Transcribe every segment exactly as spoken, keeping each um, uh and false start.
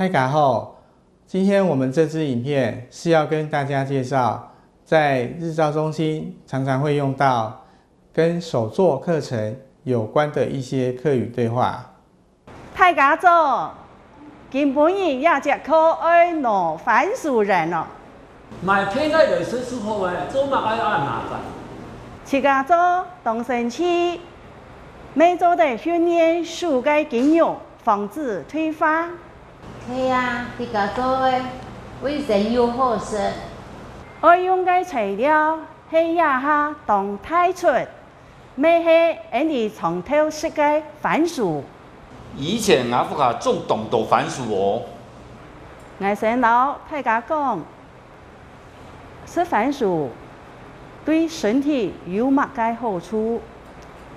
大家好，今天我们这支影片是要跟大家介绍，在日照中心常常会用到跟手作课程有关的一些客语对话。大家早，今晡日這節課愛拿番薯仁哦。買片个來食就好咧，做麼个愛恁麻煩？自家做當生趣，乜做得訓練手个筋肉，防止退化。係啊，自家做个，衛生又好食。愛用个材料係這下當大出，乜係𫣆俚長透食个番薯。以前吾屋下種當多番薯哦。𠊎先摎大家講，食番薯對身體有麼个好處？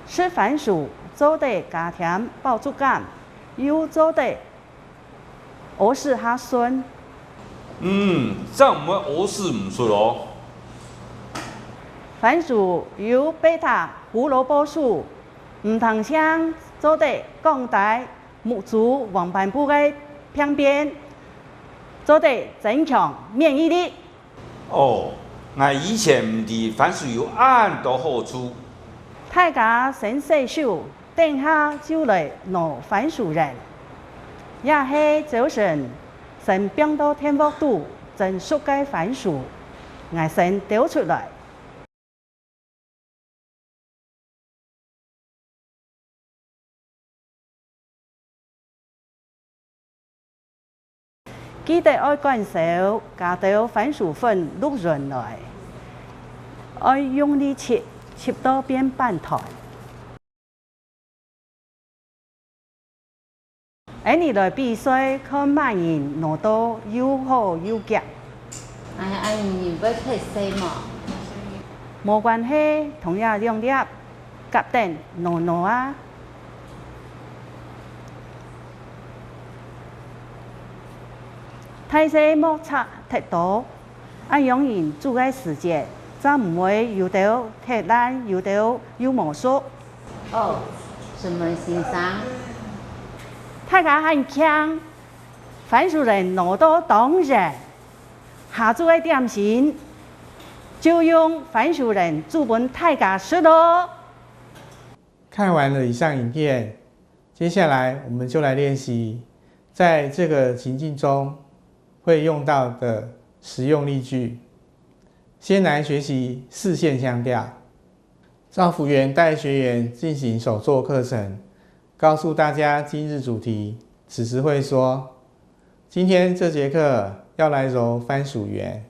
食番薯做得加添飽足感，又做得 屙屎較順。嗯，正毋會屙屎毋出哦。番薯有貝塔胡蘿蔔素，毋單淨做得降低目珠黃斑部个病變，做得增強免疫力。 哦，𠊎以前毋知番薯有恁多好處。大家先洗手，等下就來拿番薯仁。這係朝晨先放到電鑊肚蒸熟个番薯，𠊎先兜出來。 記得愛趕燒，加兜番薯粉摝勻來，愛用力揤，揤到變飯糰。𫣆俚來比賽，看麼人拿到又好又遽。哎，恁樣會忒細無？無關係，同樣兩粒， 合等挪挪啊。大細莫差忒多，恁樣人煮个時節，正毋會有兜忒爛，有兜又無熟。哦，承蒙先生。大家恁慶，番薯仁挪到當圓，下晝个點心就用番薯仁煮分大家食囉。 看完了以上影片，接下來我們就來練習在這個情境中會用到的實用例句。先來學習四縣腔調。照服員帶學員進行手作課程，告訴大家今日主題，此時會說：今天這節課要來揉番薯圓。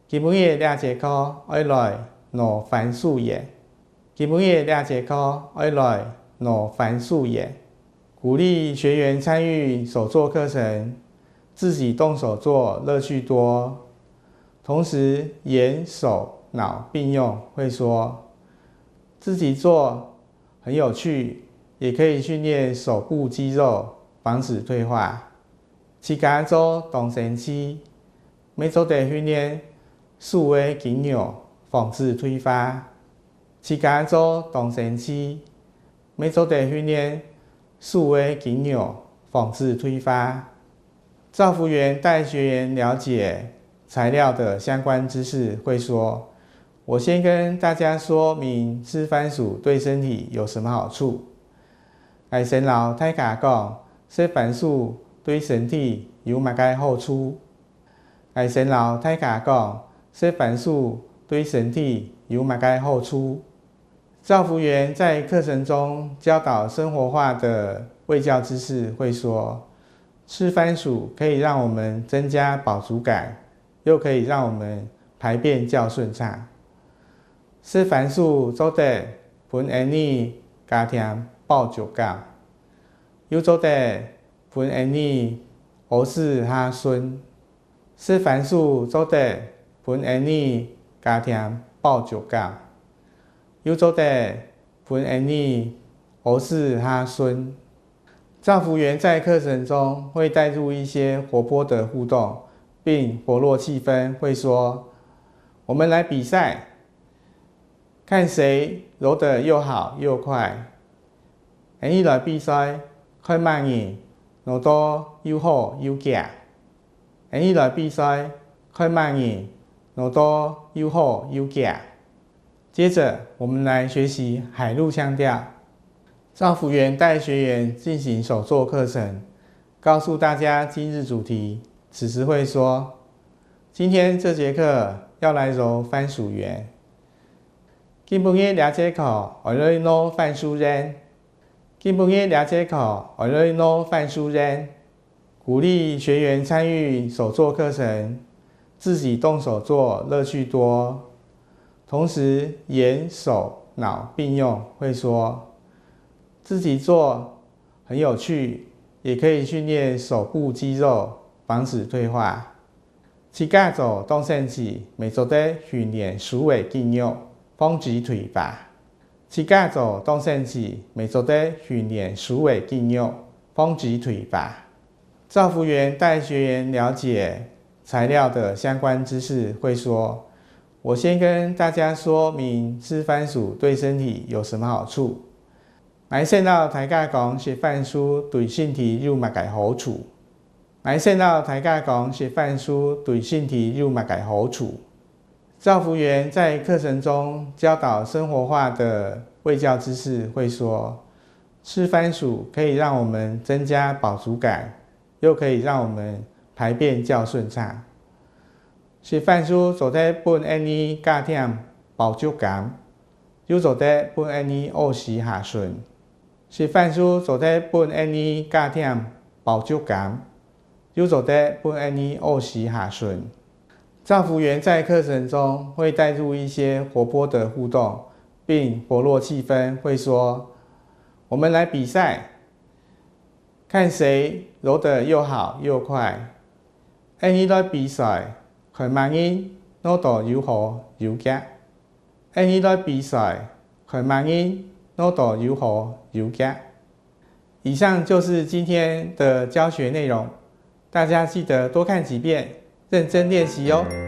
今晡日這節課愛來挪番薯圓。今晡日這節課愛來挪番薯圓。鼓勵學員參與手作課程，自己動手做，樂趣多。同時，眼、手、腦並用，會說：自己做很有趣，也可以訓練手部肌肉，防止退化。自家做當生趣， 乜做得訓練手个筋肉，防止退化。自家做當生趣，乜做得訓練手个筋肉，防止退化。照服員帶學員了解材料的相關知識，會說：「我先跟大家說明吃番薯對身體有什麼好處。」𠊎先摎大家講，食番薯對身體有麼个好處。 𠊎先摎大家講，食番薯對身體有麼个好處。照服員在課程中教導生活化的衛教知識，會說：「吃番薯可以讓我們增加飽足感，又可以讓我們排便較順暢。」食番薯做得分𫣆俚加添飽足感，又做得分𫣆俚屙屎較順。 食番薯做得分𫣆俚加添飽足感，又做得分𫣆俚屙屎較順。照服員在課程中會帶入一些活潑的互動，並活絡氣氛，會說：「我們來比賽，看誰揉得又好又快。」 𫣆俚來比賽，看麼人挼到又好又遽。恁呢來比賽，看麼人挼到又好又遽。接著，我們來學習海陸腔調。照服員帶學員進行手作課程，告訴大家今日主題，此時會說：今天這節課要來揉番薯圓。今晡日這節課愛來挼番薯圓。今晡日這節課愛來挼番薯圓。鼓勵學員參與手作課程，自己動手做，樂趣多。同時，眼、手、腦並用，會說：自己做很有趣，也可以訓練手部肌肉，防止退化。自家做當成事，乜做得訓練手个肌肉，防止退化。自家做當成事，乜做得訓練手个肌肉，防止退化。照服員帶學員了解材料的相關知識，會說：我先跟大家說明吃番薯對身體有什麼好處。𠊎先摎大家講食番薯對身體有麼个好處。𠊎先摎大家講食番薯對身體有麼个好處。照服員在課程中教導生活化的衛教知識，會說：吃番薯可以讓我們增加飽足感，又可以讓我們排便較順暢。食番薯做得分𫣆俚加添飽足感，又做得分𫣆俚屙屎下順。食番薯做得分𫣆俚加添飽足感，又做得分𫣆俚屙屎下順。照服員在課程中會帶入一些活潑的互動，並活絡氣氛，會說：我們來比賽，看誰揉得又好又快。𫣆俚來比賽，看麼人挼到又好又遽。𫣆俚來比賽，看麼人挼到又好又遽。以上就是今天的教學內容，大家記得多看幾遍，認真練習哦。